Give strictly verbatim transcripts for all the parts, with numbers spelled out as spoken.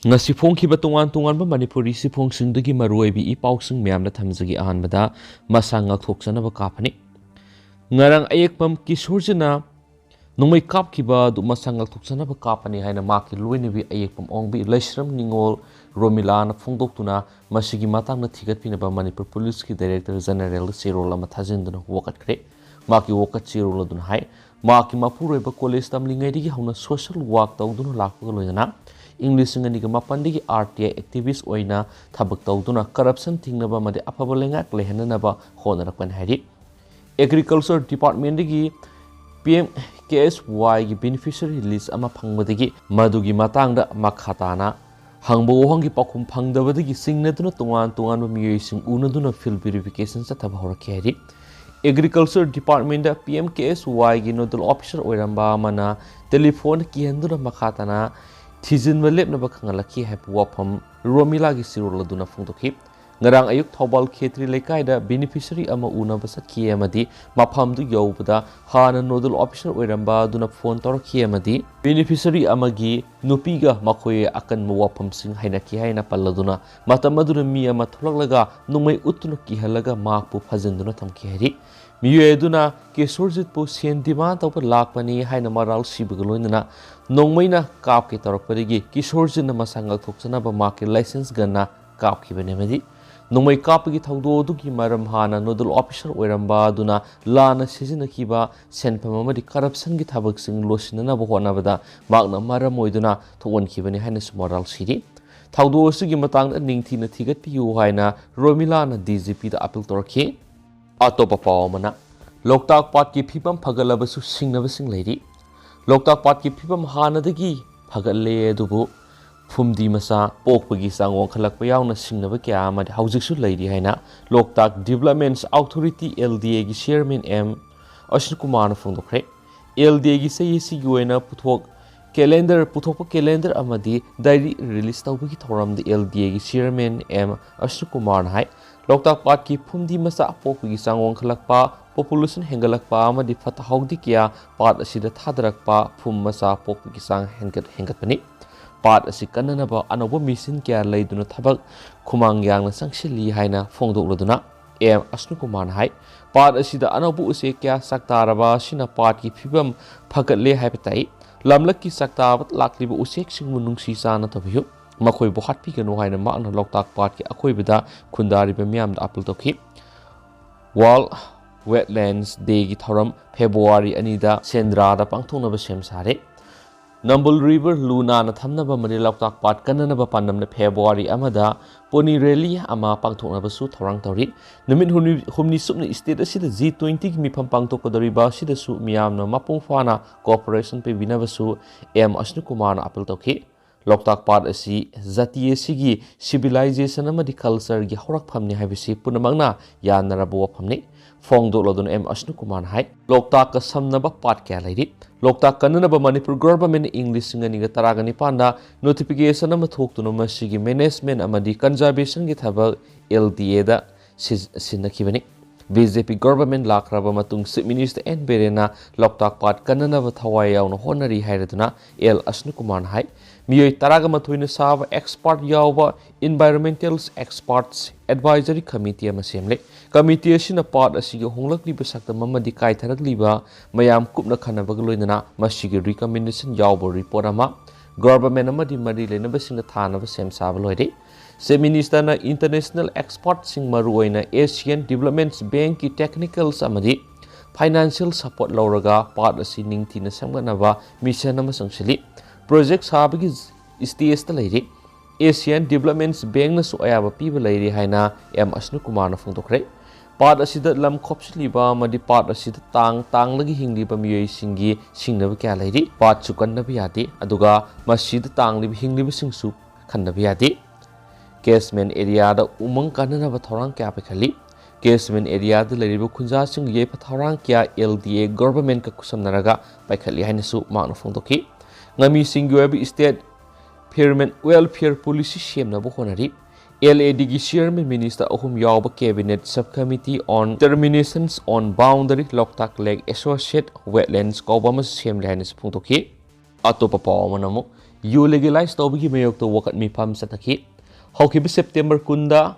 ꯉꯁꯤ ꯐꯣꯡꯈꯤꯕ ꯇꯣꯉꯥꯟ ꯇꯣꯉꯥꯟꯕ ꯃꯅꯤꯄꯨꯔꯤ ꯆꯦꯐꯣꯡꯁꯤꯡꯗꯒꯤ ꯃꯔꯨꯑꯣꯏꯕ ꯏ ꯄꯥꯎꯁꯤꯡ ꯃꯌꯥꯝꯗ ꯊꯝꯖꯒꯦ꯫ ꯑꯍꯥꯟꯕꯗ ꯃꯁꯥ ꯉꯥꯛꯊꯣꯛꯆꯅꯕ ꯀꯥꯞꯄꯅꯤ꯫ ꯉꯔꯥꯡ ꯑꯌꯦꯛꯄꯝ ꯀꯤꯁꯣꯔꯖꯤꯠꯅ ꯅꯣꯡꯃꯩ ꯀꯥꯞꯈꯤꯕ ꯑꯗꯨ ꯃꯁꯥ ꯉꯥꯛꯊꯣꯛꯆꯅꯕ ꯀꯥꯞꯄꯅꯤ ꯍꯥꯏꯅ ꯃꯍꯥꯛꯀꯤ ꯂꯣꯏꯅꯕꯤ ꯑꯌꯦꯛꯄꯝ ꯑꯣꯡꯕꯤ ꯂꯩꯁ꯭ꯔꯝ ꯅꯤꯉꯣꯜ ꯔꯣꯃꯤꯂꯥꯅ ꯐꯣꯡꯗꯣꯛꯇꯨꯅ ꯃꯁꯤꯒꯤ ꯃꯇꯥꯡꯗ ꯊꯤꯒꯠꯄꯤꯅꯕ ꯃꯅꯤꯄꯨꯔ ꯄꯨꯂꯤꯁꯀꯤ ꯗꯥꯏꯔꯦꯛꯇꯔ ꯖꯦꯅꯔꯦꯜꯗ ꯆꯦꯔꯣꯜ ꯑꯃ ꯊꯥꯖꯤꯟꯗꯨꯅ ꯋꯥꯀꯠꯈ꯭ꯔꯦ꯫ ꯃꯍꯥꯛꯀꯤ ꯋꯥꯀꯠ ꯆꯦꯔꯣꯜ ꯑꯗꯨꯅ ꯍꯥꯏ, ꯃꯍꯥꯛꯀꯤ ꯃꯄꯨꯔꯣꯏꯕ ꯀꯣꯂꯦꯖ ꯇꯝꯂꯤꯉꯩꯗꯒꯤ ꯍꯧꯅ ꯁꯣꯁꯤꯌꯦꯜ ꯋꯥꯔꯛ ꯇꯧꯗꯨꯅ ꯂꯥꯛꯄꯒ ꯂꯣꯏꯅꯅ ꯏꯪ ꯂꯤꯁꯤꯡ ꯑꯅꯤꯒ ꯃꯥꯄꯟꯗꯒꯤ ꯑꯥꯔ ꯇꯤ ꯑꯥꯏ ꯑꯦꯛꯇꯤꯚꯤꯁ ꯑꯣꯏꯅ ꯊꯕꯛ ꯇꯧꯗꯨꯅ ꯀꯔꯞꯁꯟ ꯊꯤꯡꯅꯕ ꯑꯃꯗꯤ ꯑꯐꯕ ꯂꯩꯉꯥꯛ ꯂꯩꯍꯟꯅꯅꯕ ꯍꯣꯠꯅꯔꯛꯄꯅꯤ ꯍꯥꯏꯔꯤ꯫ ꯑꯦꯒ꯭ꯔꯤꯀꯜꯆꯔ ꯗꯤꯄꯥꯔꯠꯃꯦꯟꯗꯒꯤ ꯄꯤ ꯑꯦꯝ ꯀꯦ ꯑꯦꯁ ꯋꯥꯏꯒꯤ ꯕꯦꯅꯤꯐꯤꯁꯔꯤ ꯂꯤꯁ ꯑꯃ ꯐꯪꯕꯗꯒꯤ ꯃꯗꯨꯒꯤ ꯃꯇꯥꯡꯗ ꯃꯈꯥ ꯇꯥꯅ ꯍꯪꯕ ꯋꯥꯍꯪꯒꯤ ꯄꯥꯎꯈꯨꯝ ꯐꯪꯗꯕꯗꯒꯤ ꯆꯤꯡꯅꯗꯨꯅ ꯇꯣꯉꯥꯟ ꯇꯣꯉꯥꯟꯕ ꯃꯤꯑꯣꯏꯁꯤꯡ ꯎꯅꯗꯨꯅ ꯐꯤꯜꯗ ꯚꯦꯔꯤꯐꯤꯀꯦꯁꯟ ꯆꯠꯊꯕ ꯍꯧꯔꯛꯈꯤ ꯍꯥꯏꯔꯤ꯫ ꯑꯦꯒ꯭ꯔꯤꯀꯜꯆꯔ ꯗꯤꯄꯥꯔꯠꯃꯦꯟꯗ ꯄꯤ ꯑꯦꯝ ꯀꯦ ꯑꯦꯁ ꯋꯥꯏꯒꯤ ꯅꯣꯗꯜ ꯑꯣꯐꯤꯁꯔ ꯑꯣꯏꯔꯝꯕ ꯑꯃꯅ ꯇꯦꯂꯤꯐꯣꯟꯗ ꯀꯤꯍꯟꯗꯨꯅ ꯃꯈꯥ ꯇꯥꯅ ꯊꯤꯖꯤꯟꯕ ꯂꯦꯞꯅꯕ ꯈꯪꯍꯜꯂꯛꯈꯤ ꯍꯥꯏꯕ ꯋꯥꯐꯝ ꯔꯣꯃꯤꯂꯥꯒꯤ ꯆꯦꯔꯣꯜ ꯑꯗꯨꯅ ꯐꯣꯡꯗꯣꯛꯈꯤ꯫ ꯉꯔꯥꯡ ꯑꯌꯨꯛ ꯊꯧꯕꯥꯜ ꯈꯦꯇ꯭ꯔꯤ ꯂꯩꯀꯥꯏꯗ ꯕꯦꯅꯤꯐꯤꯁꯔꯤ ꯑꯃ ꯎꯅꯕ ꯆꯠꯈꯤ ꯑꯃꯗꯤ ꯃꯐꯝꯗꯨ ꯌꯧꯕꯗ ꯍꯥꯟꯅ ꯅꯣꯗꯜ ꯑꯣꯐꯤꯁꯔ ꯑꯣꯏꯔꯝꯕ ꯑꯗꯨꯅ ꯐꯣꯟ ꯇꯧꯔꯛꯈꯤ ꯑꯃꯗꯤ ꯕꯦꯅꯤꯐꯤꯁꯔꯤ ꯑꯃꯒꯤ ꯅꯨꯄꯤꯒ ꯃꯈꯣꯏ ꯑꯀꯟꯕ ꯋꯥꯐꯝꯁꯤꯡ ꯍꯥꯏꯅꯈꯤ ꯍꯥꯏꯅ ꯄꯜꯂꯗꯨꯅ ꯃꯇꯝ ꯑꯗꯨꯗ ꯃꯤ ꯑꯃ ꯊꯣꯛꯂꯛꯂꯒ ꯅꯣꯡꯃꯩ ꯎꯠꯇꯨꯅ ꯀꯤꯍꯜꯂꯒ ꯃꯍꯥꯛꯄꯨ ꯐꯥꯖꯤꯟꯗꯨꯅ ꯊꯝꯈꯤ ꯍꯥꯏꯔꯤ꯫ ꯃꯤꯑꯣꯏ ꯑꯗꯨꯅ ꯀꯤꯁꯣꯔꯖꯤꯠꯄꯨ ꯁꯦꯟ ꯗꯤꯃꯥꯟ ꯇꯧꯕ ꯂꯥꯛꯄꯅꯤ ꯍꯥꯏꯅ ꯃꯔꯥꯜ ꯁꯤꯕꯒ ꯂꯣꯏꯅꯅ ꯅꯣꯡꯃꯩꯅ ꯀꯥꯞꯀꯦ ꯇꯧꯔꯛꯄꯗꯒꯤ ꯀꯤꯁꯣꯔꯖꯤꯠꯅ ꯃꯁꯥ ꯉꯥꯛꯊꯣꯛꯆꯅꯕ ꯃꯍꯥꯛꯀꯤ ꯂꯥꯏꯁꯦꯟꯁ ꯒꯟꯅ ꯀꯥꯞꯈꯤꯕꯅꯤ ꯑꯃꯗꯤ ꯅꯣꯡꯃꯩ ꯀꯥꯞꯄꯒꯤ ꯊꯧꯗꯣꯛ ꯑꯗꯨꯒꯤ ꯃꯔꯝ ꯍꯥꯟꯅ ꯅꯣꯗꯜ ꯑꯣꯐꯤꯁꯔ ꯑꯣꯏꯔꯝꯕ ꯑꯗꯨꯅ ꯂꯥꯟꯅ ꯁꯤꯖꯤꯟꯅꯈꯤꯕ ꯁꯦꯟꯐꯝ ꯑꯃꯗꯤ ꯀꯔꯞꯁꯟꯒꯤ ꯊꯕꯛꯁꯤꯡ ꯂꯣꯏꯁꯤꯟꯅꯅꯕ ꯍꯣꯠꯅꯕꯗ ꯃꯍꯥꯛꯅ ꯃꯔꯝ ꯑꯣꯏꯗꯨꯅ ꯊꯣꯛꯍꯟꯈꯤꯕꯅꯤ ꯍꯥꯏꯅꯁꯨ ꯃꯔꯥꯜ ꯁꯤꯔꯤ꯫ ꯊꯧꯗꯣꯛ ꯑꯁꯤꯒꯤ ꯃꯇꯥꯡꯗ ꯅꯤꯡꯊꯤꯅ ꯊꯤꯒꯠꯄꯤꯌꯨ ꯍꯥꯏꯅ ꯔꯣꯃꯤꯂꯥꯅ ꯗꯤ ꯖꯤ ꯄꯤꯗ ꯑꯥꯄꯤꯜ ꯇꯧꯔꯛꯈꯤ꯫ ꯑꯇꯣꯞꯄ ꯄꯥꯎ ꯑꯃꯅ, ꯂꯣꯛꯇꯥꯛ ꯄꯥꯠꯀꯤ ꯐꯤꯕꯝ ꯐꯒꯠꯂꯕꯁꯨ ꯁꯤꯡꯅꯕꯁꯤꯡ ꯂꯩꯔꯤ꯫ ꯂꯣꯛꯇꯥꯛ ꯄꯥꯠꯀꯤ ꯐꯤꯕꯝ ꯍꯥꯟꯅꯗꯒꯤ ꯐꯒꯠꯂꯦ, ꯑꯗꯨꯕꯨ ꯐꯨꯝꯗꯤ ꯃꯆꯥ ꯄꯣꯛꯄꯒꯤ ꯆꯥꯡ ꯋꯥꯡꯈꯠꯂꯛꯄ ꯌꯥꯎꯅ ꯁꯤꯡꯅꯕ ꯀꯌꯥ ꯑꯃꯗꯤ ꯍꯧꯖꯤꯛꯁꯨ ꯂꯩꯔꯤ ꯍꯥꯏꯅ ꯂꯣꯛꯇꯥꯛ ꯗꯤꯕꯂꯞꯃꯦꯟꯁ ꯑꯣꯊꯣꯔꯤꯇꯤ, ꯑꯦꯜ ꯗꯤ ꯑꯦꯒꯤ ꯆꯤꯌꯔꯃꯦꯟ ꯑꯦꯝ ꯑꯁ꯭ꯋꯟ ꯀꯨꯃꯥꯔꯅ ꯐꯣꯡꯗꯣꯛꯈ꯭ꯔꯦ꯫ ꯑꯦꯜ ꯗꯤ ꯑꯦꯒꯤ ꯆꯍꯤ ꯑꯁꯤꯒꯤ ꯑꯣꯏꯅ ꯄꯨꯊꯣꯛ ꯀꯦꯂꯦꯟꯗꯔ, ꯄꯨꯊꯣꯛꯄ ꯀꯦꯂꯦꯟꯗꯔ ꯑꯃꯗꯤ ꯗꯥꯏꯔꯤ ꯔꯤꯂꯤꯖ ꯇꯧꯕꯒꯤ ꯊꯧꯔꯝꯗ ꯑꯦꯜ ꯗꯤ ꯑꯦꯒꯤ ꯆꯤꯌꯔꯃꯦꯟ ꯑꯦꯝ ꯑꯁ꯭ꯋꯟ ꯀꯨꯃꯥꯔꯅ ꯍꯥꯏ, ꯂꯣꯛꯇꯥꯛ ꯄꯥꯠꯀꯤ ꯐꯨꯝꯗꯤ ꯃꯆꯥ ꯄꯣꯛꯄꯒꯤ ꯆꯥꯡ ꯋꯥꯡꯈꯠꯂꯛꯄ, ꯄꯣꯄꯨꯂꯦꯁꯟ ꯍꯦꯟꯒꯠꯂꯛꯄ ꯑꯃꯗꯤ ꯐꯠꯇ ꯍꯥꯎꯗꯤ ꯀꯌꯥ ꯄꯥꯠ ꯑꯁꯤꯗ ꯊꯥꯗꯔꯛꯄ ꯐꯨꯝ ꯃꯆꯥ ꯄꯣꯛꯄꯒꯤ ꯆꯥꯡ ꯍꯦꯟꯒꯠ-, ꯍꯦꯟꯒꯠꯄꯅꯤ꯫ ꯄꯥꯠ ꯑꯁꯤ ꯀꯟꯅꯅꯕ ꯑꯅꯧꯕ ꯃꯤꯁꯟ ꯀꯌꯥ ꯂꯩꯗꯨꯅ ꯊꯕꯛ ꯈꯨꯃꯥꯡ ꯌꯥꯡꯅ ꯆꯪꯁꯤꯜꯂꯤ ꯍꯥꯏꯅ ꯐꯣꯡꯗꯣꯛꯂꯗꯨꯅ ꯑꯦꯝ ꯑꯁꯅꯨꯀꯨꯃꯥꯔꯅ ꯍꯥꯏ, ꯄꯥꯠ ꯑꯁꯤꯗ ꯑꯅꯧꯕ ꯎꯆꯦꯛ ꯀꯌꯥ ꯆꯥꯛꯇꯥꯔꯕ ꯑꯁꯤꯅ ꯄꯥꯠꯀꯤ ꯐꯤꯕꯝ ꯐꯒꯠꯂꯦ ꯍꯥꯏꯕ ꯇꯥꯏ꯫ ꯂꯝꯂꯛꯀꯤ ꯆꯥꯛꯇꯥꯕ ꯂꯥꯛꯂꯤꯕ ꯎꯆꯦꯛꯁꯤꯡꯕꯨ ꯅꯨꯡꯁꯤ ꯆꯥꯟꯅ ꯇꯧꯕꯤꯌꯨ, ꯃꯈꯣꯏꯕꯨ ꯍꯥꯠꯄꯤꯒꯅꯨ ꯍꯥꯏꯅ ꯃꯍꯥꯛꯅ ꯂꯣꯛꯇꯥꯛ ꯄꯥꯠꯀꯤ ꯑꯀꯣꯏꯕꯗ ꯈꯨꯟꯗꯥꯔꯤꯕ ꯃꯤꯌꯥꯝꯗ ꯑꯥꯄꯤꯜ ꯇꯧꯈꯤ꯫ World Wetlands Day ꯒꯤ ꯊꯧꯔꯝ ꯐꯦꯕ꯭ꯔꯨꯋꯥꯔꯤ ꯑꯅꯤꯗ ꯁꯦꯟꯗ꯭ꯔꯥꯗ ꯄꯥꯡꯊꯣꯛꯅꯕ ꯁꯦꯝ ꯁꯥꯔꯦ꯫ ꯅꯝꯕꯨꯜ River ꯂꯨ ꯅꯥꯟꯅ ꯊꯝꯅꯕ ꯑꯃꯗꯤ ꯂꯣꯛꯇꯥꯛ ꯄꯥꯠ ꯀꯟꯅꯅꯕ ꯄꯥꯟꯗꯝꯅ ꯐꯦꯕ꯭ꯔꯨꯋꯥꯔꯤ ꯑꯃꯗ pony rally ꯑꯃ ꯄꯥꯡꯊꯣꯛꯅꯕꯁꯨ ꯊꯧꯔꯥꯡ ꯇꯧꯔꯤ꯫ ꯅꯨꯃꯤꯠ ꯍꯨꯝꯅꯤ, ꯍꯨꯝꯅꯤ ꯆꯨꯞꯅ state ꯑꯁꯤꯗ G twenty ꯒꯤ ꯃꯤꯐꯝ ꯄꯥꯡꯊꯣꯛꯀꯗꯧꯔꯤꯕ ꯑꯁꯤꯗꯁꯨ ꯃꯤꯌꯥꯝꯅ ꯃꯄꯨꯡ ꯐꯥꯅ cooperation ꯄꯤꯕꯤꯅꯕꯁꯨ ꯑꯦꯝ ꯑꯁꯅꯨꯀꯨꯃꯥꯔꯅ ꯑꯥꯄꯤꯜ ꯇꯧꯈꯤ꯫ ꯂꯣꯛꯇꯥꯛ ꯄꯥꯠ ꯑꯁꯤ ꯖꯥꯇꯤ ꯑꯁꯤꯒꯤ civilization ꯑꯃꯗꯤ culture ꯒꯤ ꯍꯧꯔꯛꯐꯝꯅꯤ ꯍꯥꯏꯕꯁꯤ ꯄꯨꯝꯅꯃꯛꯅ ꯌꯥꯅꯔꯕ ꯋꯥꯐꯝꯅꯤ꯫ ꯐꯣꯡꯗꯣꯛꯂꯗꯨꯅ ꯑꯦꯝ ꯑꯁꯅꯨꯀꯨꯃꯥꯔꯅ ꯍꯥꯏ, ꯂꯣꯛꯇꯥꯛꯀ ꯁꯝꯅꯕ ꯄꯥꯠ ꯀꯌꯥ ꯂꯩꯔꯤ꯫ ꯂꯣꯛꯇꯥꯛ ꯀꯟꯅꯅꯕ ꯃꯅꯤꯄꯨꯔ government ꯅ ꯏꯪ ꯂꯤꯁꯤꯡ ꯑꯅꯤꯒ ꯇꯔꯥꯒ ꯅꯤꯄꯥꯟꯗ notification ꯑꯃ ꯊꯣꯛꯇꯨꯅ ꯃꯁꯤꯒꯤ management ꯑꯃꯗꯤ conservation ꯒꯤ ꯊꯕꯛ L D A the Shija-, ꯁꯤꯟꯅꯈꯤꯕꯅꯤ꯫ B J P government ꯂꯥꯛꯈ꯭ꯔꯕ ꯃꯇꯨꯡ Chief Minister N ꯕꯤꯔꯦꯟꯅ ꯂꯣꯛꯇꯥꯛ ꯄꯥꯠ ꯀꯟꯅꯅꯕ ꯊꯋꯥꯏ ꯌꯥꯎꯅ ꯍꯣꯠꯅꯔꯤ ꯍꯥꯏꯔꯗꯨꯅ ꯑꯦꯜ ꯑꯁꯅꯨꯀꯨꯃꯥꯔꯅ ꯍꯥꯏ, ꯃꯤꯑꯣꯏ ꯇꯔꯥꯒ ꯃꯥꯊꯣꯏꯅ ꯁꯥꯕ expert ꯌꯥꯎꯕ Environmental Experts Advisory Committee ꯑꯃ ꯁꯦꯝꯂꯦ꯫ Committee ꯑꯁꯤꯅ ꯄꯥꯠ ꯑꯁꯤꯒꯤ ꯍꯣꯡꯂꯛꯂꯤꯕ ꯁꯛꯇꯝ ꯑꯃꯗꯤ ꯀꯥꯏꯊꯔꯛꯂꯤꯕ ꯃꯌꯥꯝ ꯀꯨꯞꯅ ꯈꯟꯅꯕꯒ ꯂꯣꯏꯅꯅ ꯃꯁꯤꯒꯤ recommendation ꯌꯥꯎꯕ report ꯑꯃ government ꯑꯃꯗꯤ ꯃꯔꯤ ꯂꯩꯅꯕꯁꯤꯡꯗ ꯊꯥꯅꯕ ꯁꯦꯝ ꯁꯥꯕ ꯂꯣꯏꯔꯦ꯫ Chief Minister ꯅ international expert ꯁꯤꯡ, ꯃꯔꯨꯑꯣꯏꯅ Asian Development Bank ꯀꯤ technicals ꯑꯃꯗꯤ financial support ꯂꯧꯔꯒ ꯄꯥꯠ ꯑꯁꯤ ꯅꯤꯡꯊꯤꯅ ꯁꯦꯝꯒꯠꯅꯕ mission ꯑꯃ ꯆꯪꯁꯤꯜꯂꯤ꯫ Project ꯁꯥꯕꯒꯤ stage ꯇ ꯂꯩꯔꯤ꯫ Asian Development Bank ꯅꯁꯨ ꯑꯌꯥꯕ ꯄꯤꯕ ꯂꯩꯔꯤ ꯍꯥꯏꯅ ꯑꯦꯝ ꯑꯁꯅꯨꯀꯨꯃꯥꯔꯅ ꯐꯣꯡꯗꯣꯛꯈ꯭ꯔꯦ꯫ ꯄꯥꯠ ꯑꯁꯤꯗ ꯂꯝ ꯈꯣꯞꯆꯤꯜꯂꯤꯕ ꯑꯃꯗꯤ ꯄꯥꯠ ꯑꯁꯤꯗ ꯇꯥꯡ ꯇꯥꯡꯂꯒ ꯍꯤꯡꯂꯤꯕ ꯃꯤꯑꯣꯏꯁꯤꯡꯒꯤ ꯁꯤꯡꯅꯕ ꯀꯌꯥ ꯂꯩꯔꯤ꯫ ꯄꯥꯠꯁꯨ ꯀꯟꯗꯕ ꯌꯥꯗꯦ, ꯑꯗꯨꯒ ꯃꯁꯤꯗ ꯇꯥꯡꯂꯤꯕ ꯍꯤꯡꯂꯤꯕꯁꯤꯡꯁꯨ ꯈꯟꯗꯕ ꯌꯥꯗꯦ꯫ Catchment area ꯗ ꯎꯃꯪ ꯀꯟꯅꯅꯕ ꯊꯧꯔꯥꯡ ꯀꯌꯥ ꯄꯥꯏꯈꯠꯂꯤ꯫ Catchment area ꯗ ꯂꯩꯔꯤꯕ ꯈꯨꯟꯖꯥꯁꯤꯡꯒꯤ ꯌꯥꯏꯐ ꯊꯧꯔꯥꯡ ꯀꯌꯥ L D A government ꯀ ꯈꯨꯠꯁꯝꯅꯔꯒ ꯄꯥꯏꯈꯠꯂꯤ ꯍꯥꯏꯅꯁꯨ ꯃꯍꯥꯛꯅ ꯐꯣꯡꯗꯣꯛꯈꯤ꯫ ꯉꯥꯃꯤꯁꯤꯡꯒꯤ ꯑꯣꯏꯕ state fishermen welfare policy ꯁꯦꯝꯅꯕ ꯍꯣꯠꯅꯔꯤ꯫ L A D ꯒꯤ chairman minister ꯑꯍꯨꯝ ꯌꯥꯎꯕ cabinet subcommittee on determinations on boundary Loktak Lake Associate Wetlands ꯀꯧꯕ ꯑꯃꯁꯨ ꯁꯦꯝꯂꯦ ꯍꯥꯏꯅꯁꯨ ꯐꯣꯡꯗꯣꯛꯈꯤ꯫ ꯑꯇꯣꯞꯄ ꯄꯥꯎ ꯑꯃꯅ ꯑꯃꯨꯛ ꯌꯨ ꯂꯤꯒꯦꯂꯥꯏꯁ ꯇꯧꯕꯒꯤ ꯃꯥꯌꯣꯛꯇ ꯋꯥꯀꯠ ꯃꯤꯐꯝ ꯆꯠꯊꯈꯤ꯫ ꯍꯧꯈꯤꯕ ꯁꯦꯞꯇꯦꯝꯕꯔ ꯀꯨꯟꯗ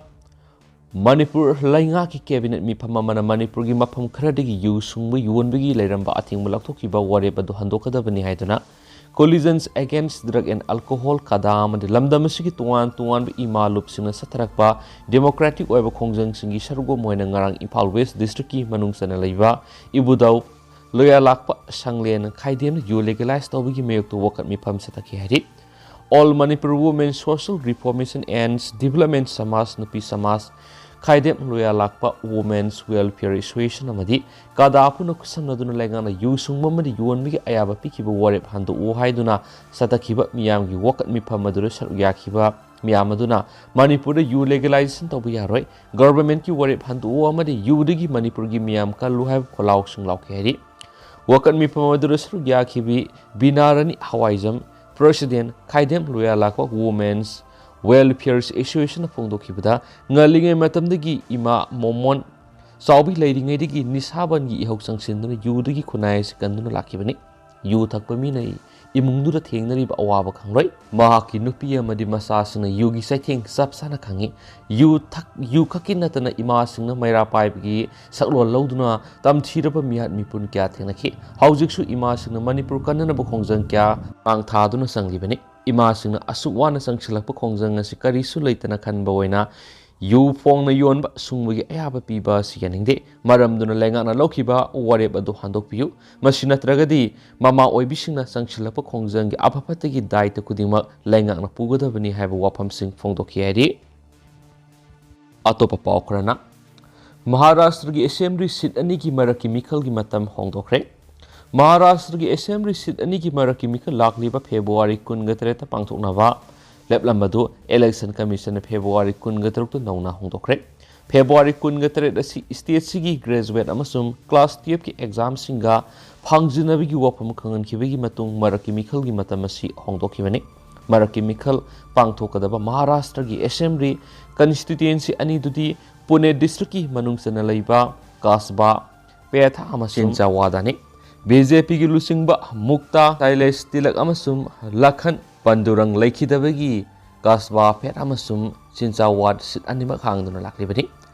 ꯃꯅꯤꯄꯨꯔ ꯂꯩꯉꯥꯛꯀꯤ ꯀꯦꯕꯤꯅꯦꯠ ꯃꯤꯐꯝ ꯑꯃꯅ ꯃꯅꯤꯄꯨꯔꯒꯤ ꯃꯐꯝ ꯈꯔꯗꯒꯤ ꯌꯨ ꯁꯨꯡꯕ ꯌꯣꯟꯕꯒꯤ ꯂꯩꯔꯝꯕ ꯑꯊꯤꯡꯕ ꯂꯧꯊꯣꯛꯈꯤꯕ ꯋꯥꯔꯦꯞ ꯑꯗꯨ ꯍꯟꯗꯣꯛꯀꯗꯕꯅꯤ ꯍꯥꯏꯗꯨꯅ Coalition Against Drug and Alcohol, ꯀꯗꯥ, ꯑꯃꯗꯤ ꯂꯝꯗꯝ ꯑꯁꯤꯒꯤ ꯇꯣꯉꯥꯟ ꯇꯣꯉꯥꯟꯕ ꯏꯃꯥ ꯂꯨꯞꯁꯤꯡꯅ ꯆꯠꯊꯔꯛꯄ ꯗꯦꯃꯣꯀ꯭ꯔꯦꯇꯤꯛ ꯑꯣꯏꯕ ꯈꯣꯡꯖꯪꯁꯤꯡꯒꯤ ꯁꯔꯨꯛ ꯑꯃ ꯑꯣꯏꯅ ꯉꯔꯥꯡ ꯏꯝꯐꯥꯜ ꯋꯦꯁ ꯗꯤꯁꯇ꯭ꯔꯤꯛꯀꯤ ꯃꯅꯨꯡ ꯆꯟꯅ ꯂꯩꯕ ꯏꯕꯨꯙꯧ ꯂꯣꯌꯥꯂꯥꯛꯄ ꯁꯪꯂꯦꯟ ꯈꯥꯏꯗꯦꯝꯅ ꯌꯨ ꯂꯤꯒꯦꯂꯥꯏꯁ ꯇꯧꯕꯒꯤ ꯃꯥꯌꯣꯛꯇ ꯋꯥꯀꯠ ꯃꯤꯐꯝ ꯆꯠꯊꯈꯤ ꯍꯥꯏꯔꯤ꯫ All Manipur Women Social Reformation and Development ꯁꯃꯥꯖ, ꯅꯨꯄꯤ ꯁꯃꯥꯖ, ꯈꯥꯏꯗꯦꯝ ꯂꯣꯌꯥꯂꯥꯛꯄ Women's Welfare Association ꯑꯃꯗꯤ ꯀꯗꯥ ꯄꯨꯟꯅ ꯈꯨꯠꯁꯝꯅꯗꯨꯅ ꯂꯩꯉꯥꯛꯅ ꯌꯨ ꯁꯨꯡꯕ ꯑꯃꯗꯤ ꯌꯣꯟꯕꯒꯤ ꯑꯌꯥꯕ ꯄꯤꯈꯤꯕ ꯋꯥꯔꯦꯞ ꯍꯟꯗꯣꯛꯎ ꯍꯥꯏꯗꯨꯅ ꯆꯠꯊꯈꯤꯕ ꯃꯤꯌꯥꯝꯒꯤ ꯋꯥꯀꯠ ꯃꯤꯐꯝ ꯑꯗꯨꯗ ꯁꯔꯨꯛ ꯌꯥꯈꯤꯕ ꯃꯤꯌꯥꯝ ꯑꯗꯨꯅ ꯃꯅꯤꯄꯨꯔꯗ ꯌꯨ ꯂꯤꯒꯦꯂꯥꯏꯖꯦꯁꯟ ꯇꯧꯕ ꯌꯥꯔꯣꯏ, ꯒꯚꯔꯟꯃꯦꯟꯠꯀꯤ ꯋꯥꯔꯦꯞ ꯍꯟꯗꯣꯛꯎ ꯑꯃꯗꯤ ꯌꯨꯗꯒꯤ ꯃꯅꯤꯄꯨꯔꯒꯤ ꯃꯤꯌꯥꯝ ꯀꯜꯂꯨ ꯍꯥꯏꯕ ꯈꯣꯜꯂꯥꯎꯁꯤꯡ ꯂꯥꯎꯈꯤ ꯍꯥꯏꯔꯤ꯫ ꯋꯥꯀꯠ ꯃꯤꯐꯝ ꯑꯗꯨꯗ ꯁꯔꯨꯛ ꯌꯥꯈꯤꯕꯤ ꯕꯤꯅꯥ ꯔꯥꯅꯤ ꯍꯋꯥꯏꯖꯝ, ꯄ꯭ꯔꯁꯤꯗꯦꯟꯠ, ꯈꯥꯏꯗꯦꯝ ꯂꯣꯌꯥꯂꯥꯛꯄ Women's Welfare Associationꯅ ꯐꯣꯡꯗꯣꯛꯈꯤꯕꯗ, ꯉꯜꯂꯤꯉꯩ ꯃꯇꯝꯗꯒꯤ ꯏꯃꯥ ꯃꯣꯃꯣꯟ ꯆꯥꯎꯕꯤ ꯂꯩꯔꯤꯉꯩꯗꯒꯤ ꯅꯤꯁꯥꯕꯟꯒꯤ ꯏꯍꯧ ꯆꯪꯁꯤꯟꯗꯨꯅ ꯌꯨꯗꯒꯤ ꯈꯨꯟꯅꯥꯏ ꯑꯁꯤ ꯀꯟꯗꯨꯅ ꯂꯥꯛꯈꯤꯕꯅꯤ꯫ ꯌꯨ ꯊꯛꯄ ꯃꯤꯅ ꯏꯃꯨꯡꯗꯨꯗ ꯊꯦꯡꯅꯔꯤꯕ ꯑꯋꯥꯕ ꯈꯪꯂꯣꯏ꯫ ꯃꯍꯥꯛꯀꯤ ꯅꯨꯄꯤ ꯑꯃꯗꯤ ꯃꯆꯥꯁꯤꯡꯅ ꯌꯨꯒꯤ ꯆꯩꯊꯦꯡ ꯆꯞ ꯆꯥꯅ ꯈꯪꯏ꯫ ꯌꯨ ꯊꯛ-, ꯌꯨ ꯈꯛꯀꯤ ꯅꯠꯇꯅ ꯏꯃꯥꯁꯤꯡꯅ ꯃꯩꯔꯥ ꯄꯥꯏꯕꯒꯤ ꯁꯛꯂꯣꯟ ꯂꯧꯗꯨꯅ ꯇꯝꯊꯤꯔꯕ ꯃꯤꯍꯥꯠ ꯃꯤꯄꯨꯟ ꯀꯌꯥ ꯊꯦꯡꯅꯈꯤ꯫ ꯍꯧꯖꯤꯛꯁꯨ ꯏꯃꯥꯁꯤꯡꯅ ꯃꯅꯤꯄꯨꯔ ꯀꯟꯅꯅꯕ ꯈꯣꯡꯖꯪ ꯀꯌꯥ ꯃꯥꯡ ꯊꯥꯗꯨꯅ ꯆꯪꯂꯤꯕꯅꯤ꯫ ꯏꯃꯥꯁꯤꯡꯅ ꯑꯁꯨꯛ ꯋꯥꯅ ꯆꯪꯁꯤꯜꯂꯛꯄ ꯈꯣꯡꯖꯪ ꯑꯁꯤ ꯀꯔꯤꯁꯨ ꯂꯩꯇꯅ ꯈꯟꯕ ꯑꯣꯏꯅ ꯌꯨ ꯐꯣꯡꯅ ꯌꯣꯟꯕ ꯁꯨꯡꯕꯒꯤ ꯑꯌꯥꯕ ꯄꯤꯕ ꯑꯁꯤ ꯌꯥꯅꯤꯡꯗꯦ꯫ ꯃꯔꯝꯗꯨꯅ ꯂꯩꯉꯥꯛꯅ ꯂꯧꯈꯤꯕ ꯋꯥꯔꯦꯞ ꯑꯗꯨ ꯍꯟꯗꯣꯛꯄꯤꯌꯨ꯫ ꯃꯁꯤ ꯅꯠꯇ꯭ꯔꯒꯗꯤ ꯃꯃꯥ ꯑꯣꯏꯕꯤꯁꯤꯡꯅ ꯆꯪꯁꯤꯜꯂꯛꯄ ꯈꯣꯡꯖꯪꯒꯤ ꯑꯐ ꯐꯠꯇꯒꯤ ꯗꯥꯏꯇ ꯈꯨꯗꯤꯡꯃꯛ ꯂꯩꯉꯥꯛꯅ ꯄꯨꯒꯗꯕꯅꯤ ꯍꯥꯏꯕ ꯋꯥꯐꯝꯁꯤꯡ ꯐꯣꯡꯗꯣꯛꯈꯤ ꯍꯥꯏꯔꯤ꯫ ꯑꯇꯣꯞꯄ ꯄꯥꯎ ꯈꯔꯅ, ꯃꯍꯥꯔꯥꯁꯇ꯭ꯔꯒꯤ ꯑꯦꯁꯦꯝꯕ꯭ꯂꯤ ꯁꯤꯠ ꯑꯅꯤꯒꯤ ꯃꯔꯛꯀꯤ ꯃꯤꯈꯜꯒꯤ ꯃꯇꯝ ꯍꯣꯡꯗꯣꯛꯈ꯭ꯔꯦ꯫ ꯃꯍꯥꯔꯥꯁꯇ꯭ꯔꯒꯤ ꯑꯦꯁꯦꯝꯕ꯭ꯂꯤ ꯁꯤꯠ ꯑꯅꯤꯒꯤ ꯃꯔꯛꯀꯤ ꯃꯤꯈꯜ ꯂꯥꯛꯂꯤꯕ ꯐꯦꯕ꯭ꯔꯨꯋꯥꯔꯤ ꯀꯨꯟꯒ ꯇꯔꯦꯠꯇ ꯄꯥꯡꯊꯣꯛꯅꯕ ꯂꯦꯞꯂꯝꯕꯗꯨ ꯏꯂꯦꯛꯁꯟ ꯀꯃꯤꯁꯟꯅ ꯐꯦꯕ꯭ꯔꯨꯋꯥꯔꯤ ꯀꯨꯟꯒ ꯇꯔꯨꯛꯇ ꯅꯧꯅ ꯍꯣꯡꯗꯣꯛꯈ꯭ꯔꯦ꯫ ꯐꯦꯕ꯭ꯔꯨꯋꯥꯔꯤ ꯀꯨꯟꯒ ꯇꯔꯦꯠ ꯑꯁꯤ ꯁ꯭ꯇꯦꯠꯁꯤꯒꯤ ꯒ꯭ꯔꯦꯖꯨꯋꯦꯠ ꯑꯃꯁꯨꯡ ꯀ꯭ꯂꯥꯁ ꯇꯨꯌꯦꯜꯐꯀꯤ ꯑꯦꯛꯖꯥꯝꯁꯤꯡꯒ ꯐꯥꯡꯖꯤꯟꯅꯕꯒꯤ ꯋꯥꯐꯝ ꯈꯪꯍꯟꯈꯤꯕꯒꯤ ꯃꯇꯨꯡ ꯃꯔꯛꯀꯤ ꯃꯤꯈꯜꯒꯤ ꯃꯇꯝ ꯑꯁꯤ ꯍꯣꯡꯗꯣꯛꯈꯤꯕꯅꯤ꯫ ꯃꯔꯛꯀꯤ ꯃꯤꯈꯜ ꯄꯥꯡꯊꯣꯛꯀꯗꯕ ꯃꯍꯥꯔꯥꯁꯇ꯭ꯔꯒꯤ ꯑꯦꯁꯦꯝꯕ꯭ꯂꯤ ꯀꯟꯁꯇꯤꯇ꯭ꯌꯨꯌꯦꯟꯁꯤ ꯑꯅꯤꯗꯨꯗꯤ ꯄꯨꯅꯦ ꯗꯤꯁꯇ꯭ꯔꯤꯛꯀꯤ ꯃꯅꯨꯡ ꯆꯟꯅ ꯂꯩꯕ ꯀꯥꯁꯕꯥ, ꯄꯦꯊꯥ ꯑꯃꯁꯨꯡ ꯆꯤꯟꯆꯥꯋꯥꯗꯅꯤ꯫ ꯕꯤ ꯖꯦ ꯄꯤꯒꯤ ꯂꯨꯆꯤꯡꯕ ꯃꯨꯛꯇꯥ ꯁꯥꯏꯂꯦꯁ ꯇꯤꯂꯛ ꯑꯃꯁꯨꯡ ꯂꯈꯟ ꯄꯟꯗꯨꯔꯪ ꯂꯩꯈꯤꯗꯕꯒꯤ ꯀꯥꯁꯕꯥ ꯄꯦꯠ ꯑꯃꯁꯨꯡ ꯆꯤꯟꯆꯥꯋꯥꯠ ꯁꯤꯠ ꯑꯅꯤꯃꯛ ꯍꯥꯡꯗꯨꯅ ꯂꯥꯛꯂꯤꯕꯅꯤ꯫